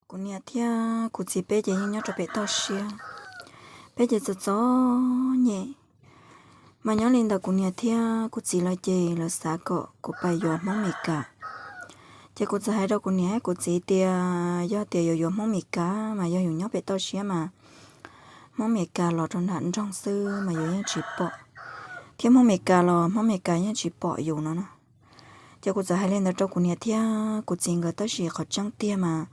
Kuv niam thiab kuv txiv peb ces yeej nyob rau pem toj siab, peb ces txom txom nyem. Mas nyob li ntawd kuv niam thiab kuv txiv lawv ces lawv xav kom kuv pais yuav Hmoob Mes Kas. Ces kuv txawm hais rau kuv niam thiab kuv txiv tias yog tias yuav yuav Hmoob Mes Kas mas yog yus nyob pem toj siab mas Hmoob Mes Kas los rau nram nroog xwb mas yus yeej tsis pom, thiab Hmoob Mes Kas los Hmoob Mes Kas yeej tsis pom yus no na. Ces kuv txawm hais li ntawd rau kuv niam thiab kuv txiv nkawd, tab sis qhov tseeb tiag mas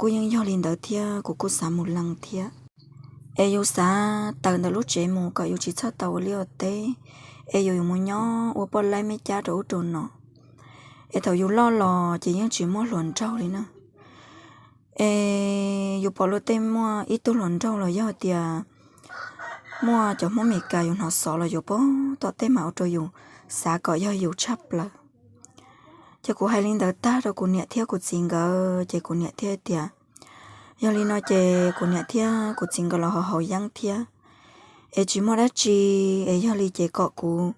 kuj yeej yog li ntawd thiab, kuv kuj xav mus lees thiab. Es yus xav tawm ntawm lub tsev mus kom yus tsis txhob tau ua liaj ua teb, es yus yuav mus nyob ua poj laib me cab rau ub rau no. Es thaum yus loj los ces yeej tsis muaj hluas nraug li na. Es yus pom luag tej muaj ib tug hluas nraug los yog tias muaj cov Hmoob Mes Kas yus hnov xov los yus pom tom tej mas ua rau yus xav kom yog yus tshaj plaws. Ces kuv hais li ntawd tag rau kuv niam thiab kuv txiv nkawd ces kuv niam thiaj tias, yog li no ces kuv niam thiab kuv txiv nkawd los ho haus yeeb thiab, es tsis muaj dab tsi, es yog li ces kom kuv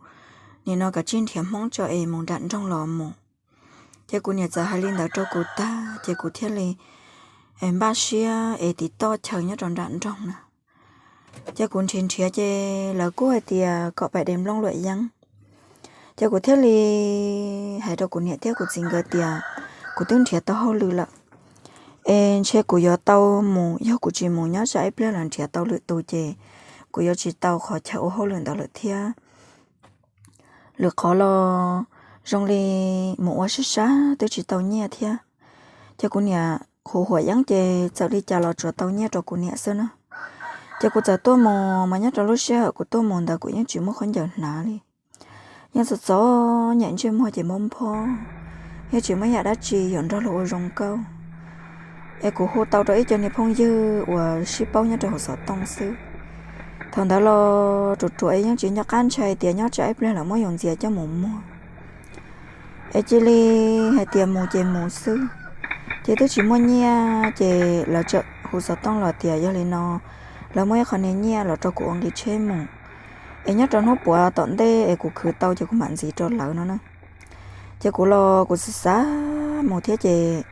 nim no kav tsij nrhiav Hmoob tso es mus nram nroog los mus. Ces kuv niam txawm hais li ntawd rau kuv tag ces kuv thiaj li npaj siab es tiv toj chaw nyob rau nram nroog na. Ces kuv nrhiav nrhiav ces lawv kuj hais tias kom pais de nplooj luam yeeb. Ces kuv thiaj li hais rau kuv niam thiab kuv txiv nkawd tias kuv twb nrhiav tau hauj lwm lawm, es ntshe kuv yuav tau mus, yog kuv tsis mus nyob tsam ib pliag lawv nrhiav tau lwm tus ces kuv yuav tsis tau qhov chaw ua hauj lwm ntawd lawm thiab. Lwm qhov los zoo li mus ua sib sab twb tsis tau nyiaj thiab. Ces kuv niam hu huam yeeb ces txawm li cas los tsuas tau nyiaj rau kuv niam xwb na. Ces kuv txawm tuaj mus mas nyob rau lub sij hawm kuv tuaj mus ntawd kuv yeej tsis muaj khaub ncaws hnav li. Yeej txom txom nyem, ntsej muag ces mob nphob, yeej tsis muaj yam dab tsi yuav nrog luag ua zoo nkauj. Es kuv hu tau rau ib co niag phooj ywg uas sib paub nyob rau hauv xov tooj xwb. Thaum ntawd los ruam ruam es yeej tsis nco qab ntshai tias nyob tsam ib pliag lawv muab yus ntxias coj mus muag. Es cia li hais tias mus ces mus xwb. Ces twb tsis muaj nyiaj ces lawv txawm hu xov tooj los tias yog li no lawv muaj ib qho niag nyiaj los rau kuv ua nqi tsheb mus, es nyob rau hnub puav tom ntej es kuv khwv tau ces kuv mam ntxiv rau lawv no na. Ces kuv los kuv xav xav mus thiab ces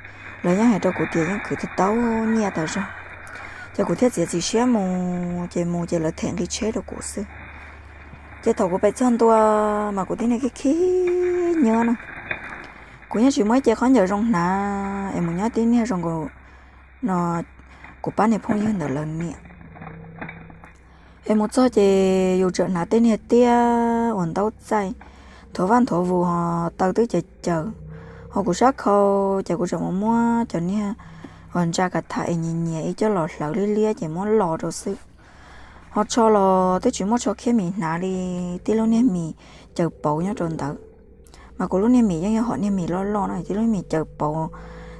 lawv yeej hais rau kuv tias yeej khwv tau nyiaj tas zog. Ces kuv thiaj txiav txim siab mus, ces mus ces lawv them nqi tsheb rau kuv xwb. Ces thaum kuv pais txog ntua mas kuv tib niag khib khib nyiab na, kuv yeej tsis muaj ib ce khaub ncaws zoo hnav es mus nyob tib niag zoo nkaus no kuv pab niag phooj ywg ntawd lawv niam. Es mus txog ces yus tseem hnav tej niag tiab uas ntaub txaij nthuav vaj nthuav vus ho taw twb caws caws, ho kuv sab khau ces kuv tseem mus muab cov niag uas ntsa ka tham es nyias nyias ib coj los hlawv liab liab ces muab lo rau xwb. Ho tsho los twb tsis muaj tsho khiab mis hnav li, tib lub niag mis caws pauv nyob rau ntawd. Mas kuv lub niag mis yeej yog hom niag mis loj loj no, tib lub niag mis caws pauv,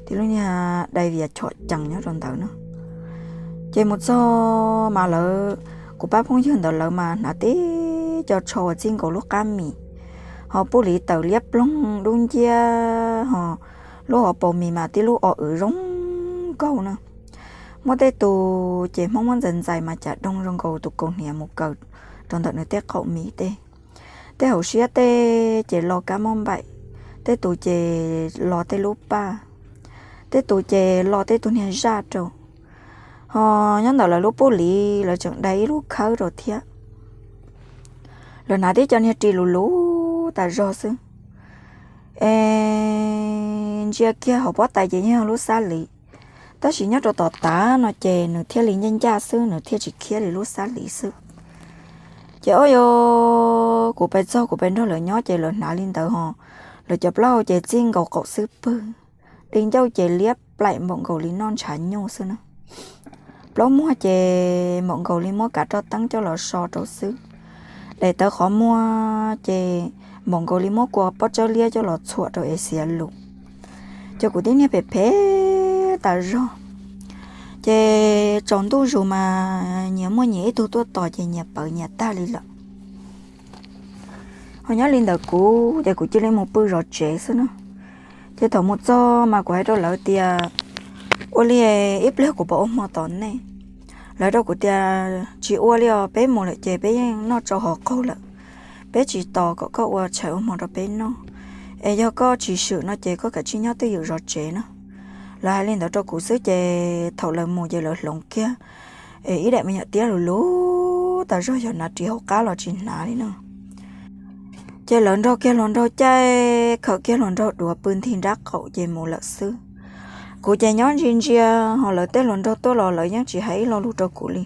tib lub niag dai vias chom cees nyob rau ntawd no. Ces mus txog mas lawv, kuv pab phooj ywg ntawd lawv mas hnav tib co tsho uas txij nkaus lub qab mis, ho puj liv tawm liab ploog dub nciab, ho lub hauv paus mis mas tib lub o wv zoo nkauj na. Muaj tej tus ces Hmoob muab ntxais ntxais mas cas doo zoo nkaus tus kaus hniav mus kaws rau ntawm nws tej qaum mis tej. Tej hauv siab tej ces lo kab mob npaim, tej tus ces lo tej lub paj, tej tus ces lo tej tug niag zaj rau. Ho nyob ntawm lawv lub puj liv lawv tseem dai ib lub khawb rau thiab. Lawv hnav tib co niag ris lus lus tas zog xwb. Es ntsia kiag hauv pob tais ces yeej yog lub xab liv, tab sis nyob rau tom tav no ces nws thiaj li ncaj ncaj xwb, nws thiaj tsis khiab li lub xab liv xwb. Ces o yog kuv pais txog kuv pais nrog lawv nyob ces lawv hnav li ntawd ho, lawv cov plaub hau ces txij nkaus qaum xwb pwg, di ncauj ces liab plaim npaum nkaus li noj ntshav nyuj xwb na. Plaub muag ces npaum nkaus li muab kav roj teeb coj los so rau xwb. Daim tawv qhov muag ces npaum nkaus li muab kua pob tsawb liab coj los txhuam rau es xiav lus. Ces kuv tib niag phem phem tas zog. Ces tsaus ntuj zus mas nyias muaj nyias ib tug tuaj tos ces nyias pawv nyias tag li lawm. Ho nyob li ntawd kuv ces kuv cia li mus pw zov tsev xwb na. Ces thaum mus txog mas kuv hais rau lawv tias, ua li ib pliag kuv pab ua hmo tos nej. Lawv rau kuv tias tsis ua li os, peb mus lawm ces peb yeej noj tsau hauv qaug lawm. Peb tsis tos kom koj ua tshais ua hmo rau peb noj. Es yog koj tsis swm no ces koj kav tsij nyob twj ywm zov tsev no. Lawv hais li ntawd rau kuv xwb ces thaum lawv mus ces lawv hloov kiag es ib daim me nyuam tiab lug lug tas zog, yog hnav ris hauv qab los tsis hnav li no. Ces lawv nrog kiag hluas nraug caij, khawm kiag hluas nraug duav pw nthi nrab qaum ces mus lawm xwb. Kuv ces nyob ntsia ntsia, ho lawv tej hluas nraug tuaj los lawv yeej tsis hais ib lo lus rau kuv li.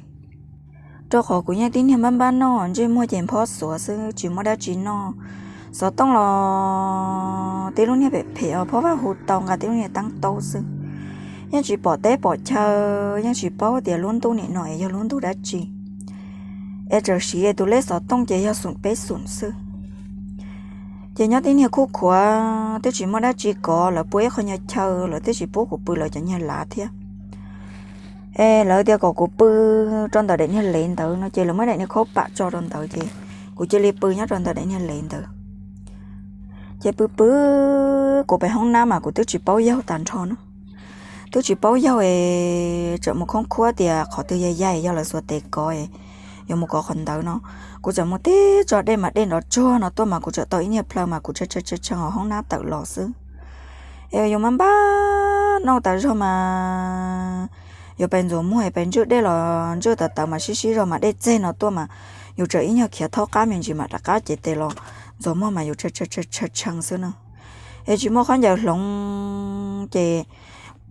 Rau qhov kuv yeej tib niag npab npab noj, ntsej muag ces nphob xuav xwb, tsis muaj dab tsi noj. Xov tooj los tib lub niag phem phem os, phob vaj hu tau nqa tib lub niag teeb taub xwb. Yeej tsis pom teb pom chaw, yeej tsis paub tias lub ntuj nim no es yog lub ntuj dab tsi. Es txawm siv tus lej xov tooj ces yog xoom peb xoom xwb. Ces nyob tib niag khuj khuav twb tsis muaj dab tsi kov, lawv pua ib qho nyuag chaw, lawv twb tsis pub kuv pw lawv cov niag lav thiab. Es lawv tias kom kuv pw rau ntawm daim niag lev ntawd no ces lawv muab daim niag khaub pam tso rau ntawd ces kuv cia li pw nyob rau ntawm daim niag lev ntawd. Ces pw pw, kuv pem hoob nab mas kuv twb tsis paub yaug tag nrho na. Twb tsis paub yaug es tseem mus khoob khuab tias qhov twg yaig yaig yog lawv xuas tes kov, yuav mus kov qhov ntawd no. Kuv tseem mus tib tso dej mas dej nrov tsuag no tuaj mas kuv tseem tau ib niag plhaw mas kuv tshee tshee hauv hoob nab tawm los xwb. Es yuav npab npab noj tas zog mas yuav pais ntxuav muag es pais ntswj dej los ntswj tawv tawv mas sib sib zog mas dej txeg no tuaj mas yus tseem ib nyuag khiav thaub qab me ntsis mas rov qab cev tes los ntxuav muag mas yus tshee tshee xwb na. Es tsis muaj khaub ncaws hloov ces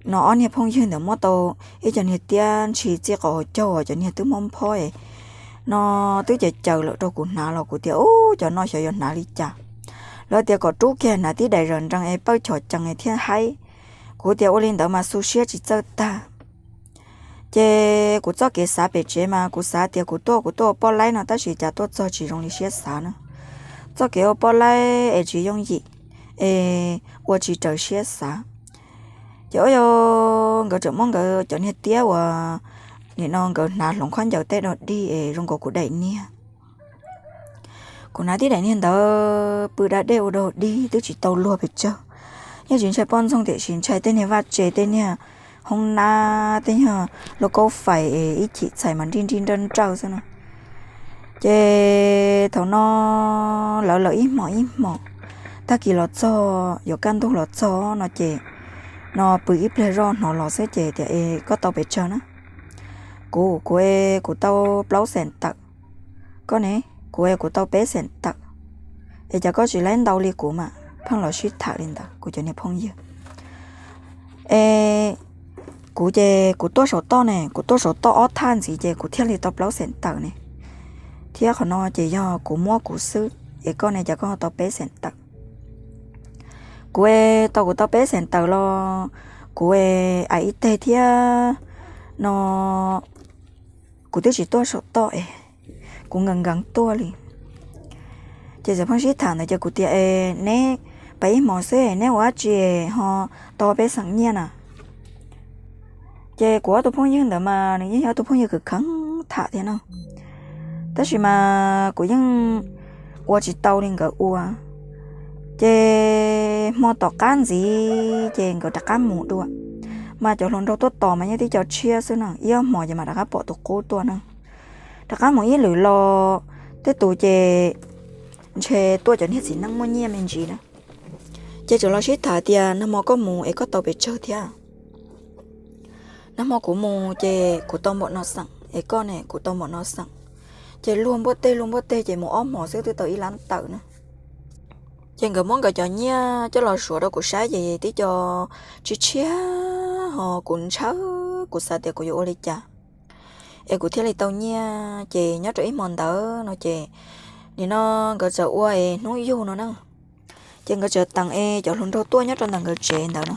no ob niag phooj ywg ntawd muab tau ib co niag tiab ntshis txij qhov hauv caug uas cov niag twb mob nphob no twb caws caws lawm rau kuv hnav los kuv tias ub, cov no xyov yuav hnav li cas. Lawv tias kom rub kiag hnav tib daim zam nrees es pawj chom cees thiaj haib. Kuv tias ua li ntawd mas xu siab tsis txawj tag. Ces kuv txoj kev xav pem tsev mas kuv xav tias kuv tuaj kuv tuaj ua poj laib no tab sis cas tuaj txog tsis zoo li siab xav na. Txoj kev ua poj laib es tsis yooj yim, es ua tsis raws siab xav. Ces ua yog nkawd tseem muab nkawd cov niag tiab uas nim no nkawd hnav hloov khaub ncaws tej dog dig es zoo nkaus kuv daim niag. Kuv hnav tib daim niag ntawd pw da dej ua dog dig twb tsis tau luag pes tsawg. Yeej tsis ntshai poj ntxoog tiam sis ntshai tej niag vaj tse tej niag hoob nab tej niag lub kaub fais es ib chim txhais mas nrij nrij nrawj nrawj xwb na. Ces thaum no lawv lawm ib hmos ib hmos, tag kis los txog yuav kaj ntug los txog no ces no pw ib pliag zoj hnov los xwb ces tias es koj tau pes tsawg na? Kuv, kuv es kuv tau plaub xeem tawm. Koj ne? Kuv es kuv tau peb xeem tawm. Es cas koj tsis laib ntau li kuv mas? Pheej los sib tham li ntawd kuv cov niag phooj ywg. Es kuv ces kuv tuaj saum toj ne, kuv tuaj saum toj ob thaj ntxiv ces kuv thiaj li tau plaub xeem tawm ne. Thiab qhov no ces yog kuv muab kuv xwb, es koj ne cas koj tau peb xeem tawm? Kuv es tau, kuv tau peb xeem tawm los kuv es ais ib teg thiab no, kuv twb tsis tuaj saum toj es kuv nkees nkees tuaj li. Ces txawm pheej sib tham ntawd ces kuv tias es neb pais ib hmos xwb neb ua dab tsi ho tau peb xeem nyiaj na? Ces kuv ob tug phooj ywg ntawd mas nws yeej yog ob tug phooj ywg kws kheev tham thiab no, tab sis mas kuv yeej ua tsis tau li nkawd ua. Ces hmo tom qab ntxiv ces nkawd rov qab mus dua, mas cov hluas nraug tuaj tos mas yeej tib co tshiab xwb na, ib ob hmos ces mas rov qab pom tus qub tuaj na. Rov qab mus ib lwm los tej tus ces ntshe tuaj cov niag txiv neej muaj nyiaj me ntsis na. Ces txawm los sib tham tias nag hmo koj mus es koj tau pes tsawg thiab? Nag hmo kuv mus ces kuv tau npaum no xeem, es koj ne? Kuv tau npaum no xeem. Ces luag npuaj teg luag npuaj teg ces mus ob hmos xwb twb tau ib lab tawm na. Ces nkawd muab nkawd cov nyiaj coj los suav rau kuv saib ces tib co tshiab tshiab ho kuv ntshaw, kuv xav tias kuv yuav ua li cas es kuv thiaj li tau nyiaj. Ces nyob rau ib hmo ntawd no ces nim no nkawd txawm ua es hnub yug no na. Ces nkawd txawm teem es cov hluas nraug tuaj nyob rau ntawm nkawd tsev ntawd no.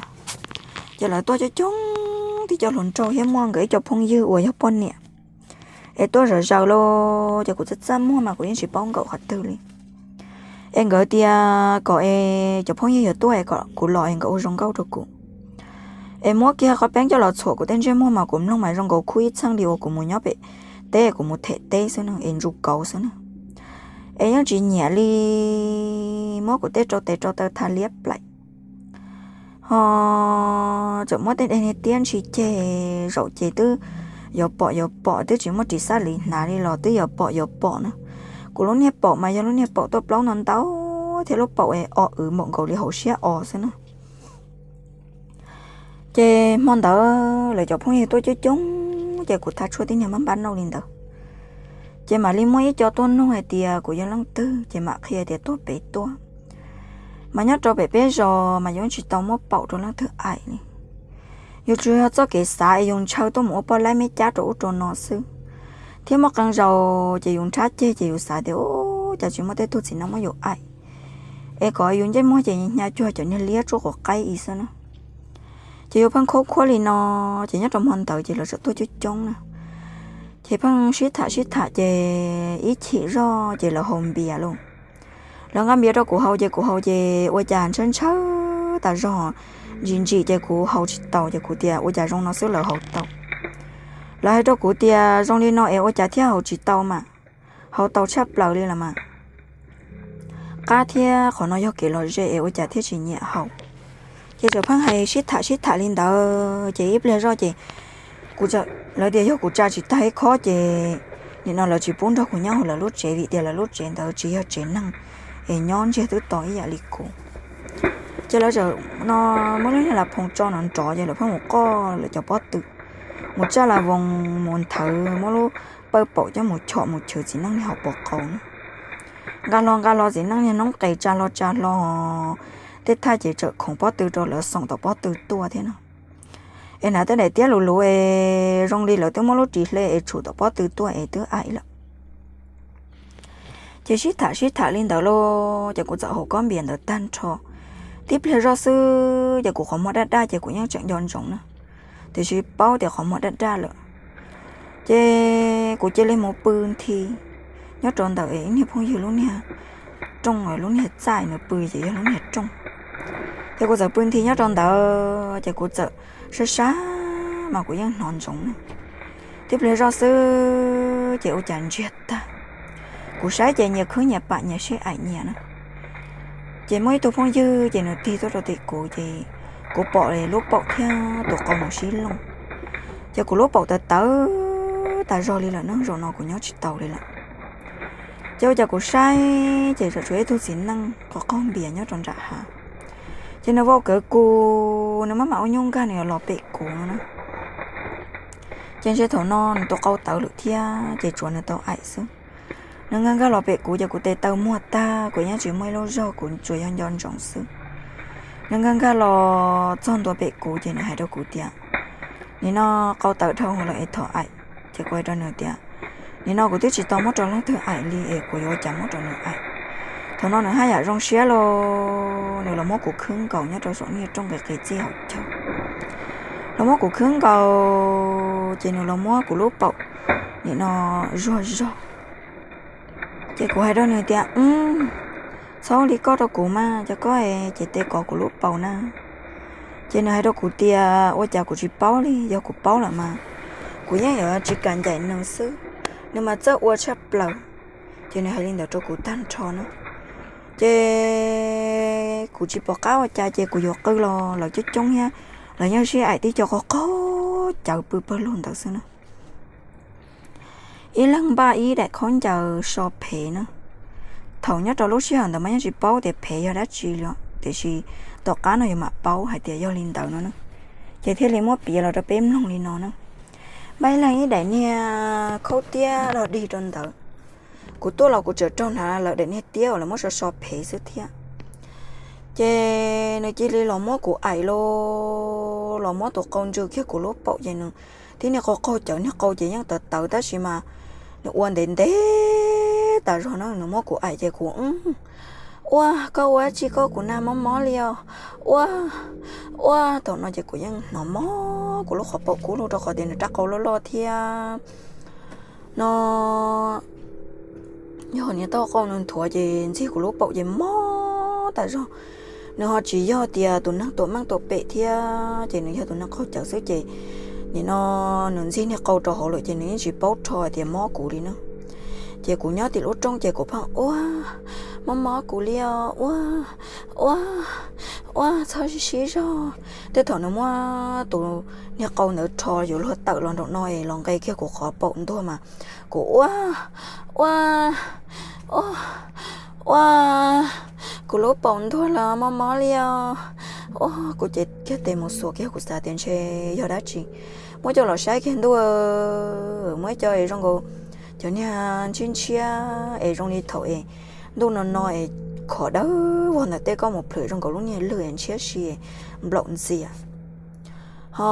Ces lawv tuaj coob coob, tib co hluas nraug thiab muaj nkawd ib co phooj ywg uas yog poj niam es tuaj zom zaws los ces kuv txaj txaj muag mas kuv yeej tsis paub nkaum qhov twg li. Es nkawd tias kom es cov phooj ywg yuav tuaj es kom kuv los es nkawd ua zoo nkauj rau kuv. Es muab kiag qhov peeb coj los txhuam kuv tej ntsej muag mas kuv mloog mas zoo nkaus khub ib txheej li uas kuv mus nyob pem teb, kuv mus them teb xwb na, es ntsuj kauv xwb na. Es yeej tsis nyiam li, muab kuv tej rau tes rau taw tha liab plaim. Ho txawm muab tej dej niag tiab ntshis ceg, zaum ces twb yuav pom yuav pom, twb tsis muaj ris xab lis hnav li los twb yuav pom yuav pom na. Kuv lub niag paum mas yog lub niag paum tuaj plaub ntau ntau thiab lub paum es o wv npaum nkaus li hauv siab o xwb na. Ces hmo ntawd lawv cov phooj ywg tuaj coob coob ces kuv thaj tshuaj tib niag npab npab nauj li ntawd. Ces mam li muaj ib co tuaj nug hais tias kuv yog leej twg ces mam qhia tias tuaj pem tuaj. Mas nyob rau pem peb zos mas yus tsis tau muab paum rau leej twg aim li. Yus tsuas yog txoj kev xav es yus ntshaw tuaj mus ua poj laib me cab rau ub rau no xwb, thiab muaj qee zaus ces yus nrhab ceg ces yus xav tias ub, cas tsis muaj tej tug txiv neej muab yus aim, es kom yus ntsej muag ces hnyav cuag cov niag liab tsuj quav qaib i xwb na. Ces yus pheej khuab khuab li no, ces nyob rau hmo ntawd ces lawv tseem tuaj coob coob na. Ces pheej sib tham sib tham ces ib chim zoj ces lawv haus npias lauj. Lawv nqa npias rau kuv haus ces kuv haus ces ua cas ntshaw ntshaw tas zog, ntsim ntsim ces kuv haus tsis taus ces kuv tias ua cas zoo no xwb lawv haus tau. Lawv hais rau kuv tias zoo li no es ua cas thiaj haus tsis tau mas, haus tau tshaj plaws li los mas, qab thiab qhov no yog kev lom zem es ua cas thiaj tsis nyiam haus. Ces txawm pheej hais sib tham sib tham li ntawd ces ib pliag zoj ces kuv, lawv tias yog kuv tsa tsis tag ib khob ces nim no lawv tsis pub nrog kuv nyob hauv lawv lub tsev vim tias lawv lub tsev ntawd tsis yog tsev neeg es nyob ntsiag twb to ib yam li kuv. Ces lawv txawm no muab lub niag las phoos tso nrov nrov ces lawv pheej mus qoj lawv cov pob tw, mus tsaj las voos mus nthawv, muab lub pawj paum coj mus chom mus chwv txiv neej niag hauv paus qau na. Nqa hlo nqa hlo txiv neej niag noob qes tsa hlo tsa hlo, tej thaj ces tseem khoov pob tw rau lawv xoom tom pob tw tuaj thiab no. Es hnav tej daim tiab luv luv es zoo li lawv twb muab lub ris hle es tshum tom pob tw tuaj es twb aim lawm. Ces sib tham sib tham li ntawd lauj ces kuv txawm haus kob npias ntawd tag nrho. Tib pliag zoj xwb ces kuv qhov muag daj daj ces kuv yeej tseem nco ntsoov na, tiam sis paub tias qhov muag daj daj lawm. Ces kuv cia li mus pw nthi nyob rau ntawm ib niag phooj ywg lub niag rooj, lub niag txaj nws pw ces yog lub niag rooj. Ces kuv txawm pw nthi nyob rau ntawd ces kuv txawm sab sab mas kuv yeej hnov ntsoov na. Tib pliag zoj xwb ces ua cas ntsiag tag, kuv saib ces nyias khwb nyias pam nyias sib aim nyias na. Ces muaj ib tug phooj ywg ces nws tig tuaj rau tim kuv ces kuv pom lub paum thiab tus qau nws sib looj. Ces kuv lub paum tawv tawv tas zog li lawm na, zaum no kuv nyob tsis tau li lawm. Ces ua cas kuv saib ces tseem tshuav ib tug txiv neej qhov qaug npias nyob rau nram hav. Ces nws vau kawv kuv, nws maj mam ua nyuj nkag nws yuav los pem kuv no na. Ces ntshe thaum no nws tus qau tawv lawm thiab ces tsuav nws tau aim xwb. Nws nkag nkag los pem kuv ces kuv tes taw muag tag, kuv yeej tsis muaj ib lub zog, kuv tsuas yog nco ntsoov xwb. Nws nkag nkag los txog ntua pem kuv ces nws hais rau kuv tias, nim no qau tawv dhau hwv lawm es thov aim. Ces kuv hais rau nws tias, nim no kuv twb tsis tau muab rau leej twg aim li es kuv yuav ua cas muab rau nws aim. Thaum no nws haj yam zoo siab lauj, nws los muab kuv khwb nkaus nyob rau saum niag rooj qis qis txij hauv caug. Los muab kuv khwb nkaus ces nws los muab kuv lub paum nim no zuag zog. Ces kuv hais rau nws tias, txhob ua li koj rau kuv mas, cov koj ces tes kov kuv lub paum na. Ces nws hais rau kuv tias, ua cas kuv tsis paub li, yog kuv paub lawm mas kuv yeej yuav tsis kam ncaim nws xwb, nws mas txawj ua tshaj plaws. Ces nws hais li ntawd rau kuv tag nrho na. Ces kuv tsis pom qab ua cas ces kuv yuav qw los lawv coob coob thiab, lawv yeej sib aim tib co qaug qaug cawv pw pawg lug ntawd xwb na. Ib leeg npaj ib daim khaub ncaws so phev na. Thaum nyob rau lub sij hawm ntawd mas yeej tsis paub tias phev yog dab tsi li, tiam sis tom qab no yus mam paub hais tias yog li ntawd no na. Ces thiaj li muab piav los rau peb mloog li no na. Npaj ib leeg ib daim niag khaub tiab dog dig rau ntawd. Kuv tuaj los kuv tseem raug hnav lawv daim niag tiab uas lawv muab so so phev xwb thiab. Ces nws cia li los muab kuv aim lauj, los muab tus qau ntsw kiag kuv lub paum ces nws tib niag qau qaug cawv, niag qau ces yeej tawv tawv tab sis mas nws ua ntev ntev tas zog na, nws muab kuv aim ces kuv, ua, koj ua dab tsi koj kuv na, mob mob li os, ua, ua. Thaum no ces kuv yeej hnov mob kuv lub qhov paum kub lug rau qhov tias nws rab qau loj loj thiab no. Yog niag tau qau nws nthuav ces ntxig kuv lub paum ces mob tas zog. Nws ho tsis yog tias tus neeg tuam meej tuam pem thiab, ces nws yog tus neeg qaug cawv xwb ces nim no nws ntxig niag qau rau hauv lawm ces nws yeej tsis paub rho tias mob kuv li na. Ces kuv nyob tim lub rooj ces kuv pheej ua, mob mob kuv li os, ua, ua, ua, txhob sib sib zog. Tej thaum nws muab tus niag qau ntawd rho yuav luag tawm los nraum no es los nqe kiag kuv qhov paum ntuag mas kuv ua, ua, ua, ua, kuv lub paum ntuag los mob mob li os. Kuv ces kiag tes mus xuas kiag, kuv xav tias ntshe yog dab tsi, muab coj los saib kiag ntuj, muab ib co es zoo nkaus cov niag ntshiab ntshiab es zoo li thaum es ntuj no no es khov dawb vog ntawm tej koj mus plhws zoo nkaus lub niag lwg es ntshiab si nplaum ntxias ho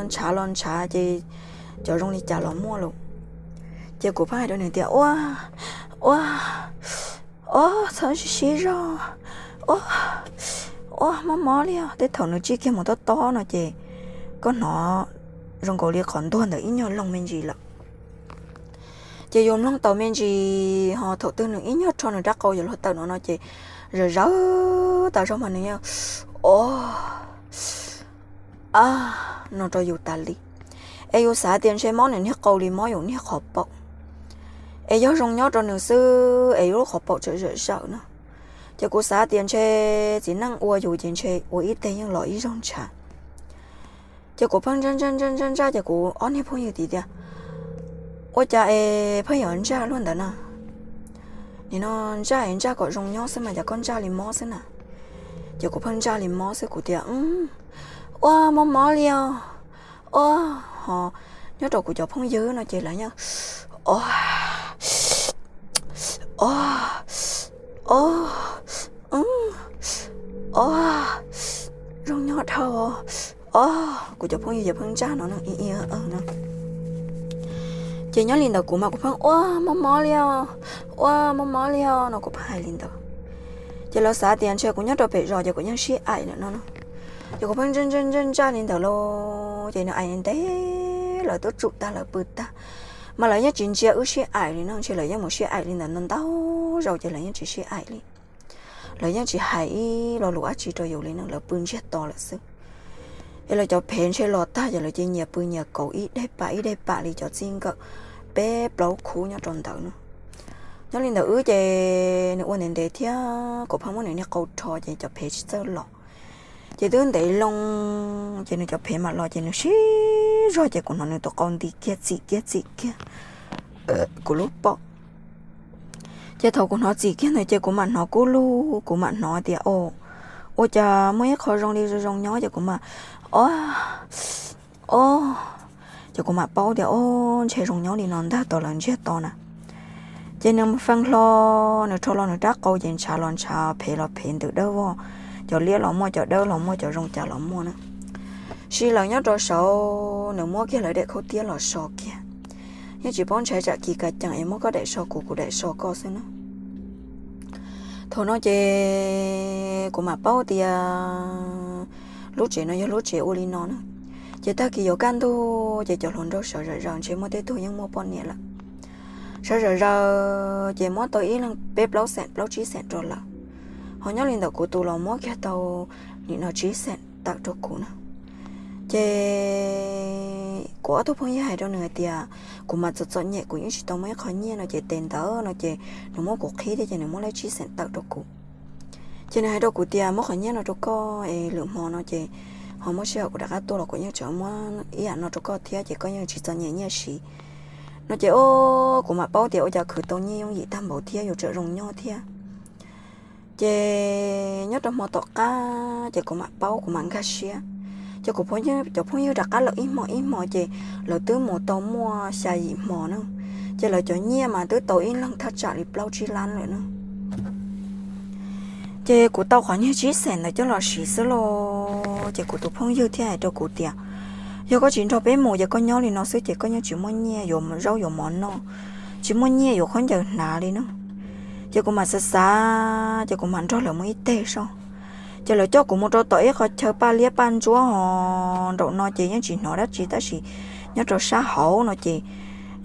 ntshav los ntshav ces cov zoo li cas los muaj lawm. Ces kuv pheej hais rau nws tias, Ua, ua, o, txhob sib sib zog, o, o, mob mob li os. Tej thaum nws tsij kiag mus tob tob no ces koj hnov zoo nkaus li qhov ntuag ntawd ib nyuag loog me ntsis lawm. Ces yus mloog tau me ntsis ho thaum twg nws ib nyuag rho nws rab qau yuav luag tawm no no ces zawv zawv tas zog mas nws yeej, o, a, no rau yus tas li. Es yus xav tias ntshe mob nws niag qau li mob yus niag qhov paum, es yog zoo nyob rau nws xwb es yus lub qhov paum tseem zawm zawm na. Ces kuv xav tias ntshe txiv neej ua yus ces ntshe ua ib teg yeej los ib zaug ntshav. Ces kuv pheej ntsaj ntsaj ntsaj ntsaj ntsaj ces kuv ob niag phooj ywg tias, Ua cas es pheej yuav ntsaj luaj ntawd na? Nim no ntsaj es ntsaj kom zoo nyob xwb mas cas koj ntsaj li mob xwb na? Ces kuv pheej ntsaj li mob xwb, kuv tias, Ua, mob mob li os, o. Ho nyob rau kuv cov phooj ywg no ces lawv yeej, o, o, o, o, zoo nyob dhau, o. Kuv cov phooj ywg ces pheej ntsaj no no. Ces nyob li ntawd kuv mas kuv pheej, Ua, mob mob li os, ua, mob mob li os no kuv pheej hais li ntawd. Ces lawv xav tias ntshe kuv nyob rau pem zos ces kuv yeej sib aim lawm no no. Ces kuv pheej ntsaj ntsaj ntsaj ntsaj li ntawd lauj, ces nws aim ntev, lawv twb tsum tag lawv pw tag, mas lawv yeej tsis ntsia wb sib aim li no, ntshe lawv yeej mus sib aim li ntawd ntau ntau zaus ces lawv yeej tsis sib aim li. Lawv yeej tsis hais ib lo lus dab tsi rau yus li no, lawv pw ntsiag to lawm xwb. Es lawv cov phev ntshe los tag ces lawv cia nyias pw nyias kauv ib daim pam ib daim pam li cov txij nkawm peb plaub khub nyob rau ntawd no. Nyob li ntawd wb ces nws ua ntev ntev thiab kuv pheej muab nws niag qau rho ces cov phev tsis txawj los. Ces twb ntev loo ces nws cov phev mam los ces nws sib zog ces kuv hnov nws tus qau nti kiag txim kiag txim kiag kuv lub paum. Ces thaum kuv hnov txim kiag ntawd ces kuv mam hnov kub lug, kuv mam hnov tias, O, ua cas muaj ib qho zoo li zoo zoo nyob, ces kuv mam, O, o, ces kuv mam paub tias, O, ntshe zoo nyob li no ntag, tau lawv ntsiag to na. Ces nws feej hlo, nws rho los nws rab qau ces ntshav los ntshav, phev los phev, ntws dawb vog, cov liab los muaj, cov dawb los muaj, cov zoo cas los muaj na. Sis lawv nyob rau saud nws muab kiag lawv daim khaub tiab los so kiag. Yeej tsis paub ntshai tsam kis kas cees es muab koj daim so kuv, kuv daim so koj xwb na. Thaum no ces kuv mam paub tias lub tsev no yog lub tsev ua li no na. Ces tag kis yuav kaj ntug ces cov hluas nraug sawv zom zaws, ntshe muaj tej tug yeej muaj poj niam lawm. Sawv zom zaws ces muab tau ib leeg peb plaub xeem plaub tsib xeem rau lawv. Ho nyob li ntawm kuv tus los muab kiag tau nim no tsib xeem tawm rau kuv na. Ces kuv ob tug phooj ywg hais rau nws hais tias kuv mas txom txom nyem, kuv yeej tsis tau muaj ib qho nyiaj no, ces tes ntawd no ces nws muab kuv qhib thiab ces nws muab lawm tsib xeem tawm rau kuv. Ces nws hais rau kuv tias muab qhov nyiaj no rau koj es lwm hmo no ces ho muaj sij hawm kuv rov qab tuaj los kuv yeej tseem muab ib yam no rau koj thiab ces koj yeej tsis txom nyem nyiaj siv no. Ces o, kuv mam paub tias ua cas khwv tau nyiaj yooj yim tag npaum thiab yuav tsawm zoo nyob thiab. Ces nyob rau hmo tom qab ces kuv mam paub, kuv mam nkag siab. Ces kuv cov phooj ywg rov qab los ib hmo ib hmo ces lawv twb mus tau muaj xya yim hmo na. Ces lawv cov nyiaj mas twb tau ib leeg thaj tsam li plaub tsib lab lawm na. Ces kuv tau qhov nyiaj tsib xeem ntawd coj los siv xwb lauj. Ces kuv tus phooj ywg thiaj hais rau kuv tias, Yog koj tsis nrog peb mus ces koj nyob li no xwb ces koj yeej tsis muaj nyiaj yuav zaub yuav mov noj, tsis muaj nyiaj yuav khaub ncaws hnav li na. Ces kuv mam xav xav ces kuv mam nrog lawv mus ib teg soj. Ces lawv coj kuv mus rau tom ib qho chaw paj liab paj ntsuab ho nraum no ces yeej tsis hnov dab tsi tab sis nyob rau sab hauv no ces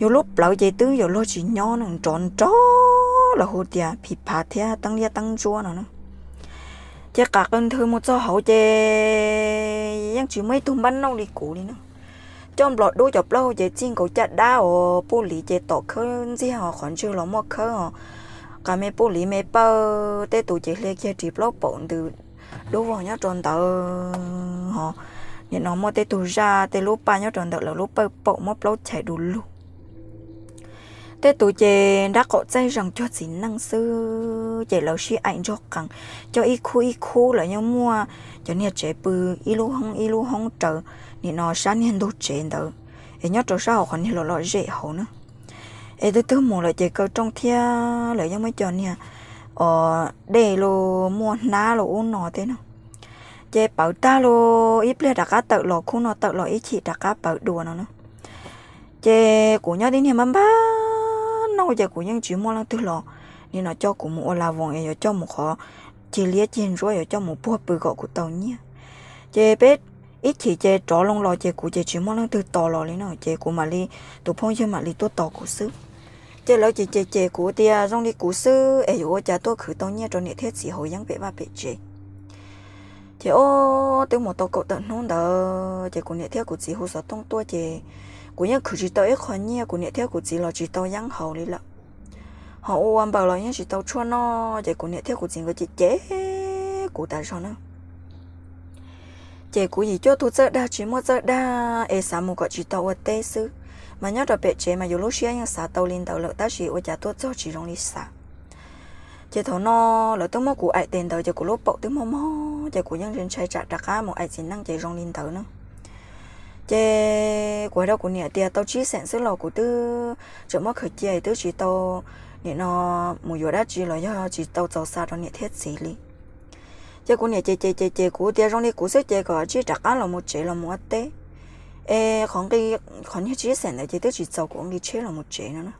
yus lub plawv ces twb yuav luag tsis nyob na, nrov nrov, lawv hu tias phim phav thiab teeb liab teeb ntsuab no na. Ces qas qw nthwv mus txog hauv ces yeej tsis muaj ib tug npaj nauj li kuv li na. Coj nplos dub cov plaub hau ces txij nkaus caj dab uas puj liv ces tom khawb ntxiag ho qhov ntswg los muaj khawb ho qas me puj liv me pawg, tej tus ces hlia kiag ris plaub paum ntws dub vog nyob rau ntawd ho nim no muaj tej tug zaj tej lub paj nyob rau ntawm lawv lub pawg paum muab plaub chais du lug. Tej tus ces nrab qaum txaij zees cuag txiv neej xwb ces lawv sib aim ntsog qees, coj ib khub ib khub lawv yeej muaj cov niag tsev pw ib lub hoob ib lub hoob raws nim no sab niag ntug tsev ntawd, es nyob rau sab hauv qhov niag lom lom zem hauv na. Es twg twg mus lawm ces kaw rooj thiab lawv yeej muaj cov niag dej los muaj hnab los ub no tej no. Ces pawv tag los ib pliag rov qab tawm los, khub no tawm los ib chim rov qab pawv dua no na. Ces kuv nyob tib niag npab npab noj ces kuv yeej tsis muaj leej twg los nim no coj kuv mus ua la voos es yuav coj mus qhov cig liab cig ntsuab yuav coj mus puag pw kom kuv tau nyiaj. Ces peb ib chim ces rov loo los ces kuv ces tsis muaj leej twg tos los li no ces kuv mam li, tus phooj ywg mam li tuaj tos kuv xwb. Ces lawv ces cem cem kuv tias zoo li kuv xwb es yuav ua cas tuaj khwv tau nyiaj rau niam thiab txiv hauv yeeb pem vaj pem tsev. Ces ob twb mus tau kaum tawm hnub ntawd ces kuv niam thiab kuv txiv hu xov tooj tuaj ces kuv yeej khwv tsis tau ib qho nyiaj, kuv niam thiab kuv txiv los tsis tau yeeb haus li lawm. Ho ua ua npaws los yeej tsis tau tshuaj noj ces kuv niam thiab kuv txiv nkawd cem cem kuv tas zog na. Ces kuv yim cuaj tug txawj dag tsis muaj txawj dag es xav mus kom tsis tau ua teb xwb, mas nyob rau pem tsev mas yus lub siab yeej xav tau li ntawd lawm tab sis ua cas tuaj txog tsis zoo li xav. Ces thaum no lawv twb muab kuv aim tes ntawd ces kuv lub paum twb mog mog ces kuv yeej ntshai tsam rov qab mus aim txiv neej ces zoo li ntawd na. Ces kuv hais rau kuv niam tias tau tsib xeem xwb los kuv twb tseem muab khaws cia twb tsis tau nim no mus yuav dab tsi los yog tsis tau txaus xa rau niam thiab txiv li. Ces kuv niam ces ces ces ces kuv tias zoo li kuv xwb ces kom tsij rov qab los mus tsev los mus ua teb es qhov nqi, qhov niag tsib xeem ntawd ces twb tsis txaus kuv ua nqi tsheb los mus tsev no na.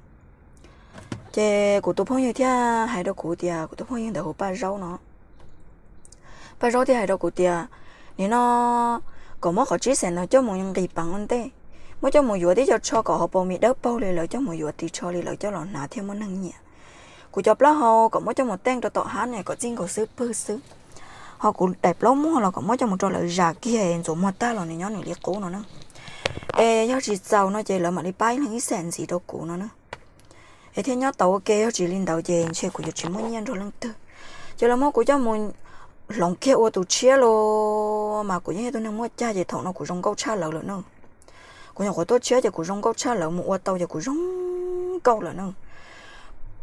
Ces kuv tus phooj ywg thiaj hais rau kuv tias, kuv tus phooj ywg ntawd hu Paj Zaub no. Paj Zaub thiaj hais rau kuv tias nim no kom muab qhov tsib xeem no coj mus nqis peev ua ntej, muab coj mus yuav tib co tsho kom hauv paus mis dawb paug li lawv coj mus yuav ris tsho li lawv coj los hnav thiaj muaj neeg nyiam. Kuv cov plaub hau kom muab coj mus teej rau tom hab ne kom txij nkaus xwb pwg xwb. Ho kuv daim plaub muag los kom muab coj mus rau lawv zas kiag ntxuav muag tag los nws nyob nws li qub no na. Es yog tsis txaus no ces lawv mam li pab ib leeg ib xeem ntxiv rau kuv no na. Es thiaj nyob tau ua ke, yog tsis li ntawd ces ntshe kuv yuav tsis muaj nyiaj nrog leej twg. Ces lawv muab kuv coj mus hloov kiag ua tus tshiab los mas kuv yeej yog tus neeg muaj cag ces thaum no kuv zoo nkauj tshaj lawv lawm na. Kuv nyuam qhuav tuaj tshiab ces kuv zoo nkauj tshaj lawv, mus ua tau ces kuv zoo nkauj lawm na.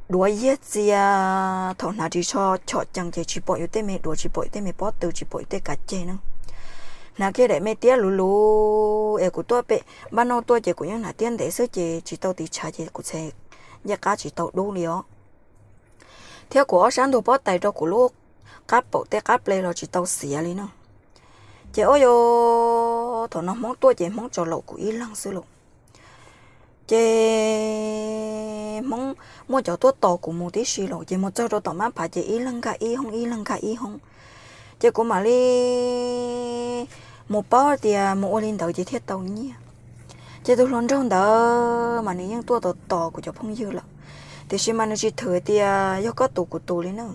Duav yiag txias, thaum hnav ris tsho chom cees ces tsis pom yus tej me duav, tsis pom yus tej me pob tw, tsis pom yus tej kav ceg na. Hnav kiag daim me tiab luv luv es kuv tuaj pem npaj noj tuaj ces kuv yeej hnav tiab ntev xwb ces tsis tau tiv tshav ces kuv txhais ncej qab tsis tau dub li os. Thiab kuv ob sab ntug pob tais rau kuv lub qab paum tej qab ple los tsis tau xiav li no. Ces ob yo, thaum no Hmoob tuaj ces Hmoob tso laum kuv ib leeg xwb lauj. Ces Hmoob muaj cov tuaj tos kuv mus tib si lauj, ces mus txog rau tom mab phav ces ib leeg nkag ib hoob, ib leeg nkag ib hoob. Ces kuv mam li mus paub tias mus ua li ntawd ces thiaj tau nyiaj. Ces tus hluas nraug ntawd mas nws yeej tuaj tos tos kuv cov phooj ywg lawm, tiam sis mas nws tsis thwm tias yog koj tus kuv tus li na.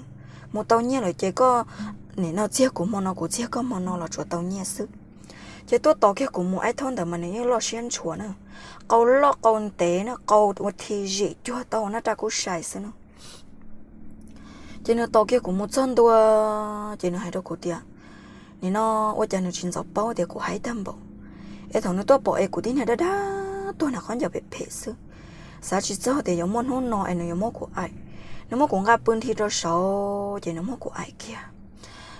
Mus tau nyiaj lawm ces koj nim no txiag kuv hmo no, kuv txiag koj hmo no los tsuav tau nyiaj xwb. Ces tuaj tos kiag kuv mus ib thaum ntawd mas nws yeej loj siab ntshua na, qau loj qau ntev na, qau ua thi zim cuag tau nab raj kub sai xwb na. Ces nws tos kiag kuv mus txog ntua, ces nws hais rau kuv tias, nim no ua cas nws tsis ntxov paub tias kuv haib tag npaum, es thaum nws tuaj pom es kuv tib niag dab dab tuag hnav khaub ncaws phem phem xwb, xav tsis txog tias yuav muaj hnub no es nws yuav muab kuv aim. Nws muab kuv nqa pw nthi rau saud ces nws muab kuv aim kiag.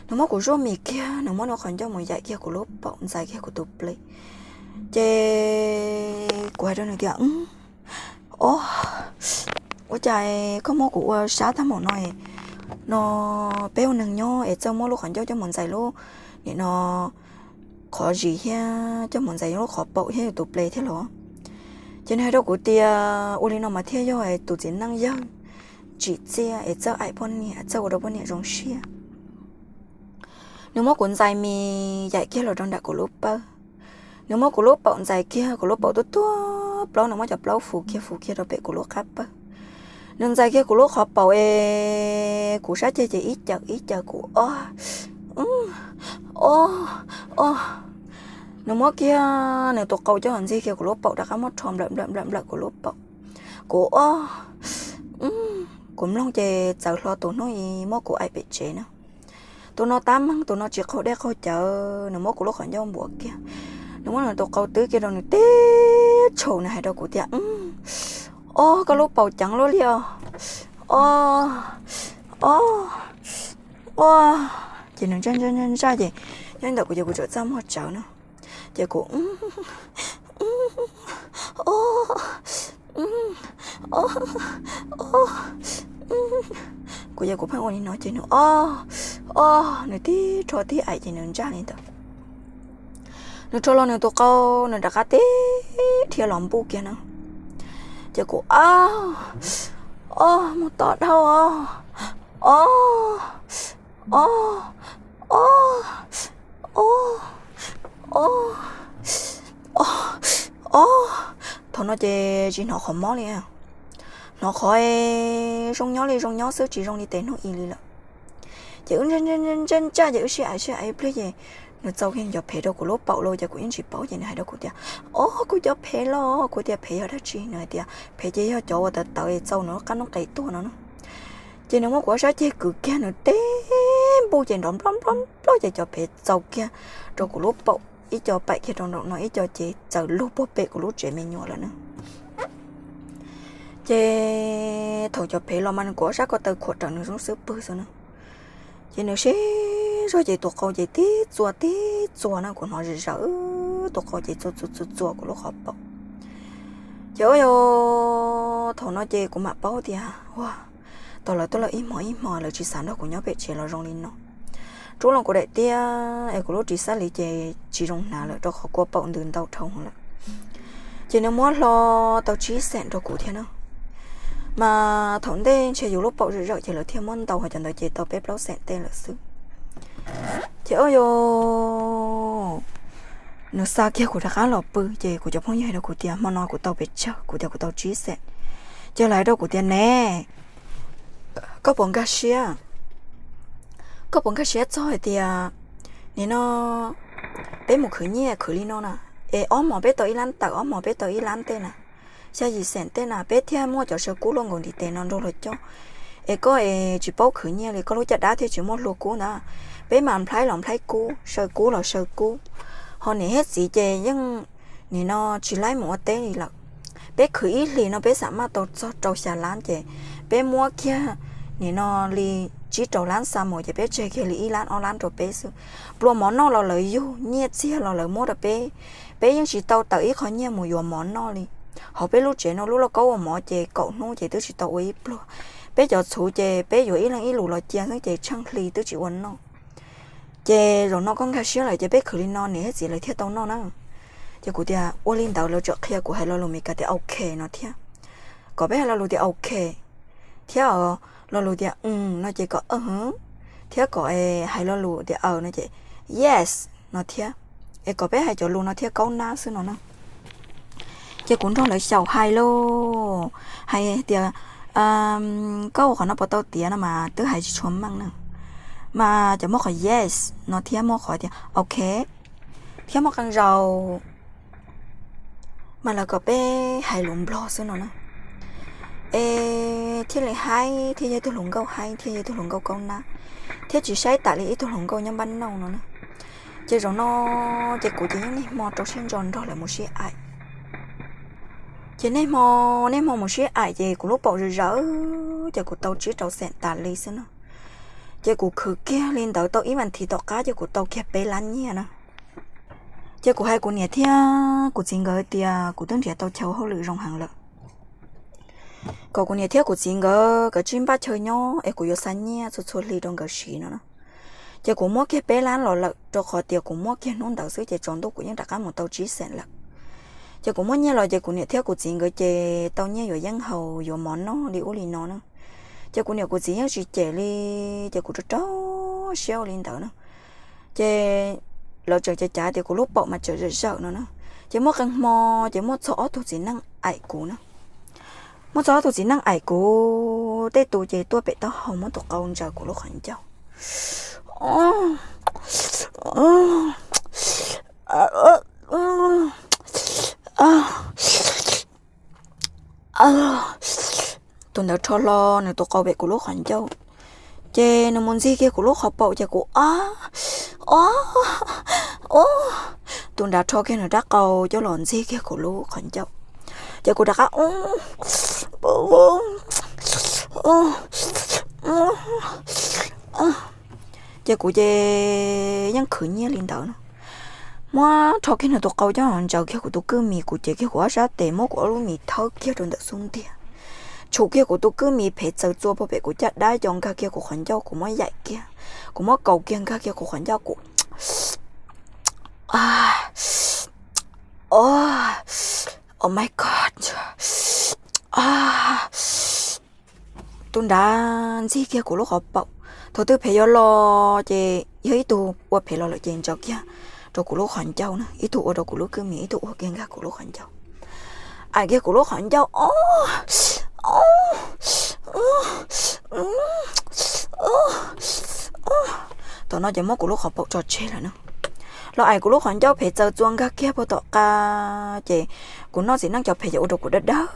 Nws muab kuv zuaj mis kiag, nws muab nws qhov ncauj mus yaim kiag kuv lub paum, ntxais kiag kuv tus ple. Ces kuv hais rau nws tias, o, ua cas koj muab kuv ua sab tag npaum no, no peb ua neeg nyob es txawj muab lub qhov ncauj coj mus ntxais lub, nim no, qhov zis thiab coj mus ntxais lub qhov paum thiab yus tus ple thiab los? Ces nws hais rau kuv tias ua li no mas thiaj yog tus txiv neej yawg tsim txiaj es txawj aim poj niam, txawj ua rau poj niam zoo siab. Nws muab kuv ntxais mis yaim kiag los rau nram kuv lub pawg. Nws muab kuv lub paum ntxais kiag, kuv lub paum tuab tuab plaub, nws muab cov plaub fu kiag fu kiag rau pem kuv lub qab pawg. Nws ntxais kiag kuv lub qhov paum es kuv sab ceg ces ib cawm ib cawm kuv o, o, o. Nws muab kiag nws tus qau coj los ntxig kiag kuv lub paum rov qab muab rho nplawm nplawm nplawm nplawm kuv lub paum. Kuv o, kuv mloog ces txawv hlo tus hnub i muab kuv aim pem tsev na. Tus no tab meeg, tus no tsis qaug dej qaug cawv, nws muab kuv lub qhov ncauj npuav kiag. Nws muab nws tus qau twb kiag rau nws teb tshaum, nws hais rau kuv tias, o, Ob, koj lub paum ceev luaj li os. Ob, ob, ob. Ces nws ntsaj ntsaj ntsaj ntsaj ces nyob li ntawm kuv ces kuv txawm txaj muag tsawv na. Ces kuv, ob, ob, ob, kuv ces kuv pheej ua li no ces nws ob, ob, nws tib rho tib aim ces nws ntsaj li ntawd. Nws rho los nws tus qau nws rov qab tib dhia los npuj kiag na. Ces kuv ob, ob, mus tom dhau os. Ob, ob, ob, ob, ob, ob. Thaum no ces tsis hnov qhov mob li. Hnov qhov zoo nyob li zoo nyob xwb, tsis zoo li tes hnub i li lawm. Ces wb ntsaj ntsaj ntsaj ces wb sib aim sib aim ib pliag ces nws txaus kiag nws cov phev rau kuv lub paum los ces kuv yeej tsis paub ces nws hais rau kuv tias, ob, kuv cov phev los. Kuv tias, phev yog dab tsi? Nws hais tias, phev ces yog cov uas tawv tawv es txaus nws lub qab noob qes tuag no na. Ces nws muab kuv ob sab ceg kwv kiag nws tib npuj ces nrov nploj nploj nploj ces cov phev txaus kiag rau kuv lub paum ib co paim kiag rau nraum no ib co ces txawm lug puag pem kuv lub tsev me nyuam lawm na. Ces thaum cov phev los mas nws kuv ob sab ko taw khuam raws nws zoo xwb pwg xwb na. Ces nws sib zog ces tus qau ces tib txuas tib txuas na, kuv hnov zam zawm tus qau ces txuas txuas txuas txuas kuv lub qhov paum. Ces ua yog thaum no ces kuv mam paub tias ua, tau lawv tuaj lawm ib hmo ib hmo lawv tsis xav nrog kuv nyob pem tsev los zoo li no. Rub los kuv daim tiab es kuv lub ris xab li ces tsis zoo hnav lawm rau qhov kua paum ntws ntau dhau lawm. Ces nws muab hlo tau tsib xeem rau kuv thiab na. Mas thaum ntej ntshe yus lub paum zam zawm ces lawv thiaj muab ntau, ho cov ntawd ces tau peb plaub xeem tej lawm xwb. Ces ua yog nws xa kiag kuv rov qab los pw ces kuv cov phooj ywg hais rau kuv tias hmo no kuv tau pes tsawg, kuv tias kuv tau tsib xeem. Ces lawv hais rau kuv tias ne, koj puas nkag siab, koj puas nkag siab txog hais tias nim no peb mus khwv nyiaj khwv li no na, es ob hmos peb tau ib lab tawm, ob hmos peb tau ib lab tej na, xya yim xeem tej na, peb thiaj muaj cov saw kub luaj nkaus ntiv tes no nrog luag coj. Es koj es tsis paub khwv nyiaj li, koj lub caj dab thiaj tsis muaj hlua kub ntag. Peb mas nplhaib los nplhaib kub, saw kub los saw kub. Ho niam thiab txiv ces yeej nim no tsis laib mus ua teb li lawm. Peb khwv ib hlis no peb xam maj tau txog rau xya lab ces peb muab kiag nim no li tsib rau lab xa mus ces peb tseg kiag li ib lab ob lab rau peb xwb. Plua mov noj los lawv yug, nyiaj txiag los lawv muab rau peb. Peb yeej tsis tau tawm ib qho nyiaj mus yuav mov noj li. Hauv peb lub tsev no lub lauj kaub ua mov ces kaum hnub ces twb tsis tau ua ib pluag. Peb cov txhuv ces peb yuav ib leeg ib lus los cia xwb ces tsheej hli twb tsis ua noj. Ces zaum no koj nkag siab lawm ces peb khwv li no niam thiab txiv lawv thiaj tau noj na. Ces kuv tias ua li ntawd lawv tseem qhia kuv hais lo lus Meskas tias ok no thiab, kom peb hais lo lus tias ok thiab, lo lus tias no ces kom thiab kom hais lo lus tias aw no ces yes no thiab, es kom peb hais cov lus no thiab kaub nab xwb no na. Ces kuv nrog lawv xyaum hais lauj, hais tias koj ua qhov no puas tau tiav no mas twb hais tsis tshua meej na. Mas cov muaj qhov yes no thiab muaj qhov tias ok thiab muaj qee zaus mas lawv kom peb hais lus Nplog xwb no na. Es thiaj li haib thiaj yog ib tug hluas nkauj haib thiaj yog ib tug hluas nkauj kaub nab, thiab tsis saib tas li ib tug hluas nkauj nyob npab nauj no na. Ces zaum no ces kuv ces yeej niaj hmo rau siab ntso nrog lawv mus sib aim. Ces niaj hmo, niaj hmo mus sib aim ces kuv lub paum zam zawm ces kuv tau tsib rau xeem tas li xwb no. Ces kuv khwv kiag li ntawd tau ib vas thiv tom qab ces kuv tau kiag peb lab nyiaj na. Ces kuv hais kuv niam thiab kuv txiv nkawd tias kuv twb nrhiav tau chaw hauj lwm zoo heev lawm. Kom kuv niam thiab kuv txiv nkawd kov tsib npaj chaw nyob es kuv yuav xa nyiaj txhua txhua hli rau nkawd siv no na. Ces kuv muab kiag peb lab los lawm rau qhov tias kuv muab kiag hnub ntawd xwb ces tsaus ntuj kuv yeej rov qab mus tau tsib xeem lawm. Ces kuv muab nyiaj los ces kuv niam thiab kuv txiv nkawd ces tau nyiaj yuav yeeb haus yuav mov noj li ub li no na. Ces kuv niam kuv txiv yeej tsis cem li, ces kuv rau rau siab ua li ntawd na. Ces lawv tseem cav cav tias kuv lub paum mas tseem zam zawm no na. Ces muaj qee hmo ces muaj txog ob tug txiv neej aim kuv na. Muaj txog ob tug txiv neej aim kuv, tej tus ces tuaj pem taub hau muab tus qau ntsaws kuv lub qhov ncauj. Tus ntawd rho hlo nws tus qau pem kuv lub qhov ncauj, ces nws mus ntxig kiag kuv lub qhov paum ces kuv ob, ob, ob. Tus nrad rho kiag nws rab qau coj los ntxig kiag kuv lub qhov ncauj. Ces kuv rov qab, ces kuv ces yeej khwv nyiaj li ntawd no. Muab rho kiag nws tus qau coj ntsaws kiag kuv tus kwj mis, kuv cev kiag kuv ob sab tes, muab kuv ob lub mis thawb kiag rau ntawm xub ntiag, tshum kiag kuv tus kwj mis phem txaws txua puag pem kuv caj dab, nco nkag kiag kuv qhov ncauj, kuv muab yaim kiag, kuv muab kaus kiag nkag kiag kuv qhov ncauj, kuv, oh, oh my God, tus nrad ntxig kiag kuv lub qhov paum. Thaum twg phem yuav los ces yog ib tug ua phem los lawm ces ntsaws kiag rau kuv lub qhov ncauj na, ib tug ua rau kuv lub kwj mis, ib tug ua kiag nkag kuv lub qhov ncauj, aim kiag kuv lub qhov ncauj, o, thaum no ces muab kuv lub qhov paum tso tseg lawm na. Los aim kuv lub qhov ncauj phem txaws txua nkag kiag puag tom qab, ces kuv noj txiv neej cov phem ces ua rau kuv dawb dawb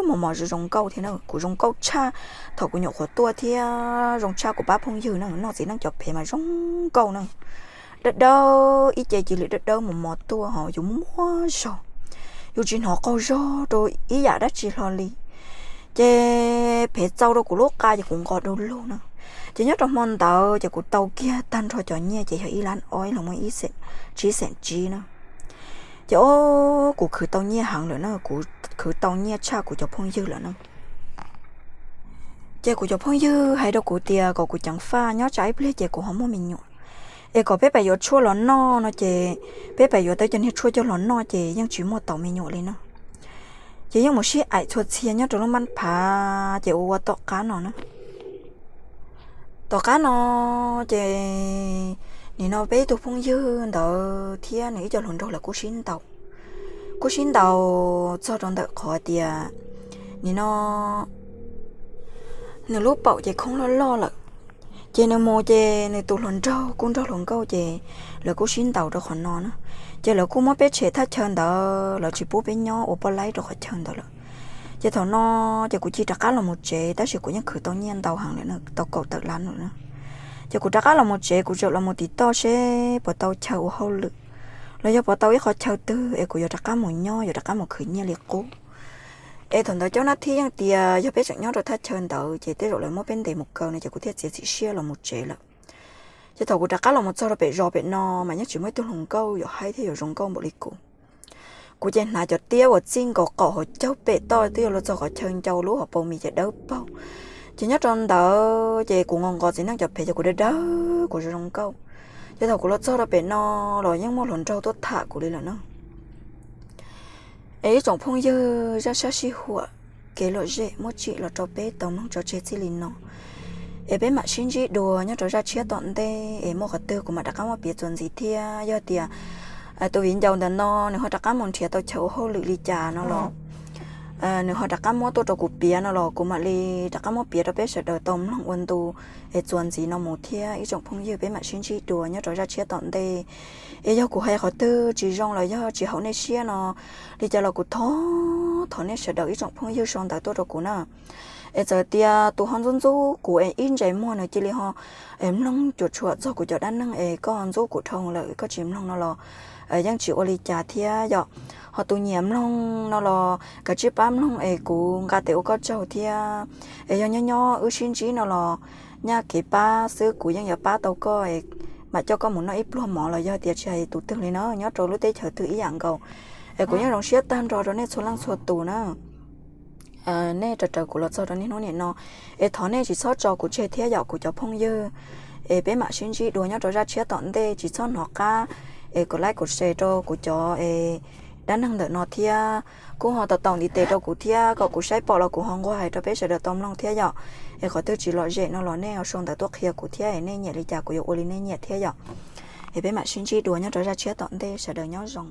mos mos zoo zoo nkauj thiab na. Kuv zoo nkauj tshaj thaum kuv nyuam qhuav tuaj thiab zoo tshaj kuv pab phooj ywg na. Noj txiv neej cov phem mas zoo nkauj na, dawb dawb ib ce cia li dawb dawb mos mos tuaj ho yus muaj zog, yus tsis hnov qaug zog rau ib yam dab tsi hlo li. Ces phem txaws rau kuv lub qa ces kuv nqos du lug na. Ces nyob rau hmo ntawd ces kuv tau kiag tag nrho cov nyiaj ces yog ib lab ob los muaj tsib xeem tsib na. Ces o, kuv khwv tau nyiaj heev lawm na, kuv khwv tau nyiaj tshaj kuv cov phooj ywg lawm na. Ces kuv cov phooj ywg hais rau kuv tias kom kuv ceev faj nyob tsam ib pliag ces kuv ho muaj me nyuam, es kom peb pais yuav tshuaj los noj no ces peb pais yuav tau cov niag tshuaj coj los noj ces yeej tsis muaj tau me nyuam li no. Ces yeej mus sib aim txhua txhia nyob rau lub maj phav ces ua ua tom qab no na. Tom qab no ces nim no peb ib tug phooj ywg ntawd thiab nws ib co hluas nraug lawv kuj sib ntaus, kuj sib ntaus txog rau ntawm qhov tias nim no nws lub paum ces khoob loj loj lawm. Ces nws mus ces nws tus hluas nraug kuj nrog hluas nkauj ces lawv kuj sib ntaus rau qhov no na. Ces lawv kuj muab peb tshem thaj chaw ntawd, lawv tsis pub peb nyob ua poj laib rau qhov chaw ntawd lawm. Ces thaum no ces kuv cia rov qab los mus tsev, tab sis kuv yeej khwv tau nyiaj ntau heev lawm, tau kaum tawm lab lawm na. Ces kuv rov qab los mus tsev, kuv tseem los mus tiv toj seb puas tau chaw ua hauj lwm los yog puas tau ib qhov chaw twg es kuv yuav rov qab mus nyob, yuav rov qab mus khwv nyiaj li qub. Es thaum ntawd cov nab thib yeej tias yog peb tseem nyob rau thaj chaw ntawd ces tej zaum lawv muab peb ntes mus kaw no ces kuv thiaj txiav txim siab los mus tsev lawm. Ces thaum kuv rov qab los mus txog rau pem zos pem no mas yeej tsis muaj ib tug hluas nkauj yuav haib thiab yuav zoo nkauj npaum li kuv. Kuv ces hnav cov tiab uas txij nkaus qaum hauv caug pem toj twb yuav luag txog qhov chaw ncau lub hauv paus mis ces dawb paug. Ces nyob rau ntawd ces kuv nqos nqos txiv neej cov phem ces kuv dawb dawb kuv zoo zoo nkauj. Ces thaum kuv los txog rau pem no los yeej muaj hluas nraug tuaj tham kuv li lawm na. Es ib tsoom phooj ywg, zaj sab sij huam kev lom zem muab tsim los rau peb tau mloog tso tseg txij li no. Es peb mam sib ntsib dua nyob rau zaj tshiab tom ntej, es muaj qhov twg kuv mam rov qab muab piav txuas ntxiv thiab. Yog tias tus viv ncaus ntawm no nws ho rov qab mus nrhiav tau chaw ua hauj lwm li cas no los, nws ho rov qab muab tuaj rau kuv piav no los kuv mam li rov qab muab piav rau peb sawv daws tau mloog ua ntu es txuas ntxiv no mus thiab ib tsoom phooj ywg. Peb mam sib ntsib dua nyob rau zaj tshiab tom ntej. Es yog kuv hais qhov twg tsis zoo los yog tsis haum nej siab no li cas los kuv thov thov nej sawv daws ib tsoom phooj ywg sau ntawv tuaj rau kuv na. Es txawm tias tus ho ntxub ntxub kuv es ib ntsais muag nws cia li ho mloog cuam tshuam txog kuv cov dab neeg es koj ntxub kuv dhau lawm koj tsis mloog no los yeej tsis ua li cas thiab yom. Ho tus nyiam mloog no los kav tsij pab mloog es kuv nqa tes ua koj tsaug thiab. Es yog nyob nyob wb sib ntsib no los nyaj kev pab xwb kuv yeej yuav pab tau koj, mam coj koj mus noj ib pluag mov los yog tias tsis hais tus twg li na, nyob rau lub teb chaws twg ib yam nkaus. Es kuv yeej zoo siab tag nrho rau nej txhua leej txhua tus na. Nej raws raws kuv los txog rau niaj hnub nim no, es thov nej tsis txhob tso kuv tseg thiab yom kuv cov phooj ywg. Es peb mam sib ntsib dua nyob rau zaj tshiab tom ntej, tsis txhob hnov qab es kuv like kuv share rau kuv cov dab neeg ntawm no thiab. Kuj ho tau taum ntiv tes rau kuv thiab kom kuv saib pom los kuv ho nquag hais rau peb sawv daws tau mloog thiab yom. Es qhov twg tsis lom zem no los nej ho sau ntawv tuaj qhia kuv thiab, es nej nyiam li cas kuv yuav ua li nej nyiam thiab yom. Es peb mam sib ntsib dua nyob rau zaj tshiab tom ntej, sawv daws nyob zoo.